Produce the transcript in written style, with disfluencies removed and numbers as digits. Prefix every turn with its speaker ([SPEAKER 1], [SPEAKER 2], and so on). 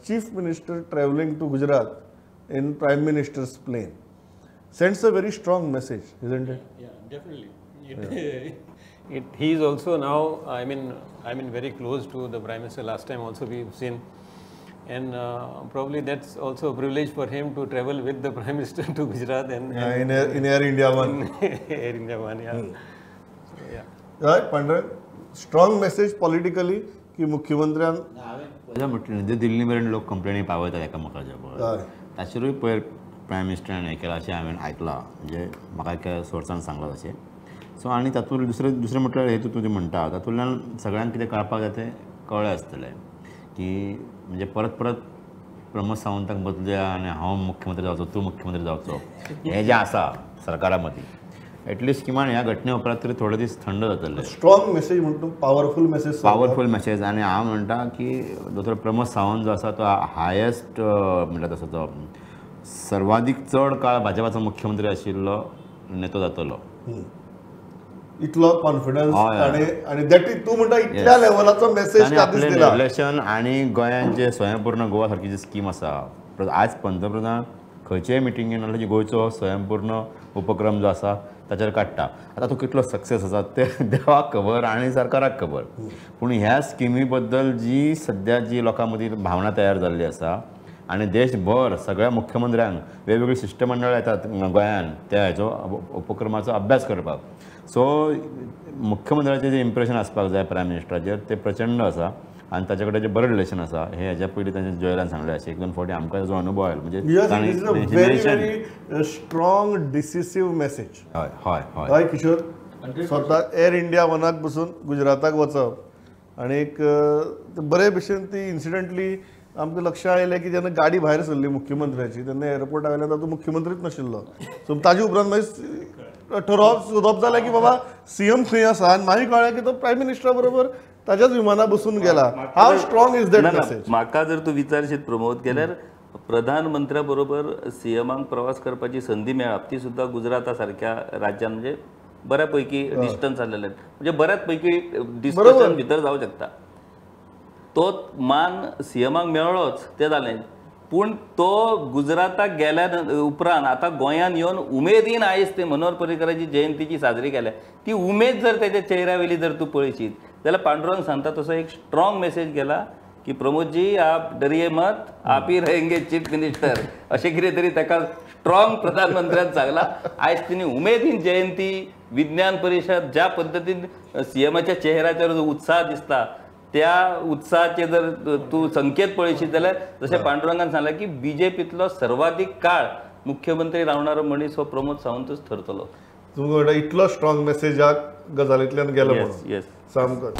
[SPEAKER 1] Chief minister travelling to Gujarat in prime minister's plane sends a very strong message, isn't it?
[SPEAKER 2] Yeah, definitely. He is also now, I mean very close to the Prime Minister. Last time also we've seen, and probably that's also a privilege for him to travel with the Prime Minister to Gujarat and,
[SPEAKER 1] yeah, in Air India One.
[SPEAKER 2] Air India One, yeah. So, yeah.
[SPEAKER 1] Right, Pandurang, strong message politically की मुख्यमंत्र्यान
[SPEAKER 3] हांवें म्हटलें जे दिल्ली मेरेन लोक कंप्लेनी पावयतात एकामेकाच्या बरोबर ताचेरूय पयर प्रायम मिनिस्टरान हें केलां अशें हांवें आयकलां, म्हणजे म्हाका एका सोर्सान सांगलां तशें. सो आनी तातूंत दुसरें म्हटल्यार हें तूं जें म्हणटा तातूंतल्यान सगळ्यांक कितें कळपाक जाय तें कळ्ळें आसतलें की म्हणजे परत परत प्रमोद सावंताक बदलया आनी हांव मुख्यमंत्री जावचो, तूं मुख्यमंत्री जावचो, हें जें आसा सरकारा मदीं एटलिस्ट किमान ह्या घटने उपरांत तरी थोडे दीस थंड जातले.
[SPEAKER 1] स्ट्रॉंग मेसेज म्हणटा, पावरफूल मेसेज,
[SPEAKER 3] पावरफूल मेसेज. आनी हांव म्हणटा की दोतोर प्रमोद सावंत जो आसा तो हायेस्ट म्हणटा तसो तो सर्वाधिक चड काळ भाजपाचो मुख्यमंत्री आशिल्लो नेतो जातलो.
[SPEAKER 1] इतलो कॉन्फिडन्स आणि that is तूं म्हणटा इतल्या लेवलाचो मेसेज दिला.
[SPEAKER 3] रेव्होल्युशन आनी गोंयांत जे स्वयंपूर्ण गोवा सारकी जी स्कीम आसा, आज पंतप्रधान खंयचेय मिटिंगेन नाल्यार गोंयचो स्वयंपूर्ण उपक्रम जो आसा ताचेर काडटा. आतां तो कितलो सक्सेस आसा तें देवाक खबर आनी सरकाराक खबर, पूण ह्या स्किमी बद्दल जी सद्या जी लोकां मदीं भावना तयार जाल्ली आसा आनी देशभर सगळ्या मुख्यमंत्र्यांक वेगवेगळी शिश्टमंडळां येतात गोंयांत त्या हेचो उपक्रमाचो अभ्यास करपाक. सो मुख्यमंत्र्याचें जें इम्प्रेशन आसपाक जाय प्रायम मिनिस्टराचेर तें प्रचंड आसा आनी ताचे कडेन जें बरें रिलेशन आसा हें हेज्या पयलीं तांचे जोयलान सांगलें अशें एक दोन फावटी आमकां ताजो अनुभव आयलो.
[SPEAKER 1] म्हणजे स्ट्रॉंग डिसिसीव मेसेज.
[SPEAKER 3] हय हय हय
[SPEAKER 1] हय किशोर, स्वता एअर इंडिया वनाक बसून गुजराताक वचप आनी एक बरे भशेन ती इन्सिडंटली आमकां लक्षांत आयलें की जेन्ना गाडी भायर सरली मुख्यमंत्र्याची तेन्ना एअरपोर्टा वयल्यान तातूंत मुख्यमंत्रीच नाशिल्लो. सो ताजे उपरांत मागीर ठरोवप सोदप जालें की बाबा सीएम खंय आसा आनी मागीर कळ्ळें की तो प्रायम मिनिस्टरा बरोबर ताज्याच विमाना बसून गेला. How strong is that message?
[SPEAKER 4] म्हाका जर तूं विचारशीत प्रमोद गेल्यार प्रधानमंत्र्या बरोबर सीएमाक प्रवास करपाची संदी मेळप ती सुद्दां गुजराता सारक्या राज्यान म्हणजे बऱ्या पैकी डिस्टन्स आसलेलें, म्हणजे बऱ्याच पैकी डिस्कशन भितर जावं शकता. तो मान सीएमाक मेळ्ळोच तें जालें, पूण तो गुजराताक गेल्या उपरांत आतां गोंयांत येवन उमेदीन आयज ते मनोहर पर्रीकराची जयंतीची साजरी केल्या ती उमेद जर तेच्या चेहऱ्या वयली जर तूं पळयशीत जाल्यार पांडुरंग सांगता तसो एक स्ट्रॉंग मेसेज गेला की प्रमोदजी आप डरिये मत, आप ही रहेंगे चीफ मिनिस्टर, अशें कितें तरी ताका स्ट्रॉंग प्रधानमंत्र्यान सांगलां. आयज तिणी उमेदीन जयंती विज्ञान परिशद ज्या पद्दतीन सीएमाच्या चेहऱ्याचेर जो उत्साह दिसता त्या उत्साहाचे जर तूं संकेत पळयशीत जाल्यार जशें पांडुरंगान सांगलां की बीजेपींतलो सर्वाधिक काळ मुख्यमंत्री रावणारो मनीस हो प्रमोद सावंतूच थरतलो.
[SPEAKER 1] तुमकां इतलो स्ट्रॉंग मेसेज ह्या गजालींतल्यान गेलो म्हणून
[SPEAKER 4] येस
[SPEAKER 1] सामको.